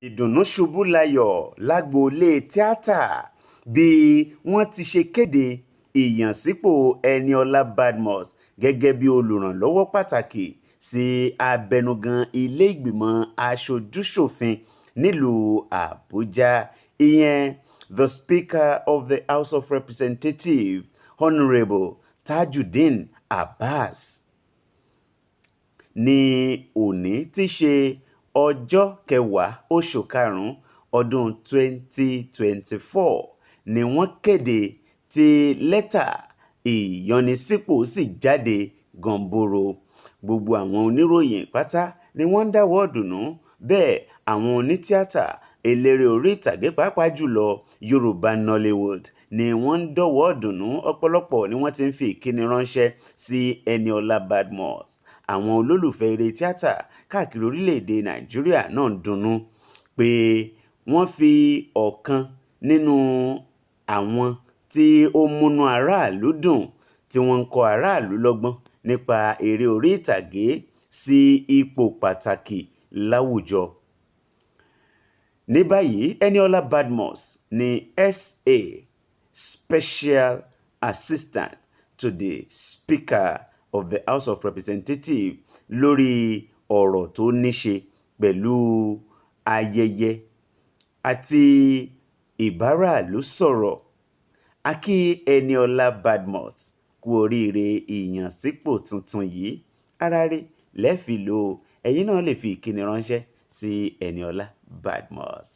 Ìdùnnú ṣubú layọ̀ lágboolé tíátà bí wọ́n ti ṣe kéde ìyànsípò Eniola Badmus gẹ́gẹ́ bíi olùrànlọ́wọ́ pàtàkì sí abẹnugan ilé ìgbìmọ̀ aṣojú-ṣòfin nílùú Àbújá, ìyẹn the Speaker of the House of Representatives, Honourable Tajudeen Abbas. Ní òní tí í ṣe ọjọ́ 10 oṣù karùn-ún ọdún 2024 ni wọ́n kéde tí lẹ́tà ìyànsípò sì jáde gànbòrò. Gbogbo àwọn oníròyìn pátá ni wọ́n ń dáwọ̀ọ́ ìdùnnú. Bẹ́ẹ̀ àwọn onítìátà, eléré orí ìtàgé, pàápàá jùlọ Yorùbá Nollywood ni wọ́n ń dọ́wọ̀ọ́ ìdùnnú. Ọ̀pọ̀lọpọ̀ ni wọ́n ti ń fi ìkíni ránṣẹ́ sí Eniola Badmus. Àwọn olólùfẹ́ eré tíátà káàkiri orílẹ̀-èdè Nàìjíríà náà ń dunnú pé wọ́n fi ọ̀kan nínú àwọn tí ó ń múnú aráàlú dùn, tí wọ́n ń kọ́ aráàlú lọ́gbọ́n nípa eré orí ìtàgé sí ipò pàtàkì láwùjọ. Ní báyìí, Eniola Badmus ní SA, Special Assistant to the Speaker of the House of Representatives, lórí ọ̀rọ̀ tó níṣe pẹ̀lú ayẹyẹ àti ìbáraàlú sọ̀rọ̀. A kí Eniola Badmus kú oríire ìyànsípò tuntun yìí. Ara rẹ̀ lẹ́ẹ̀ fi lò ó. Ẹ̀yin náà lè fi ìkíni ránṣẹ́ sí Eniola Badmus.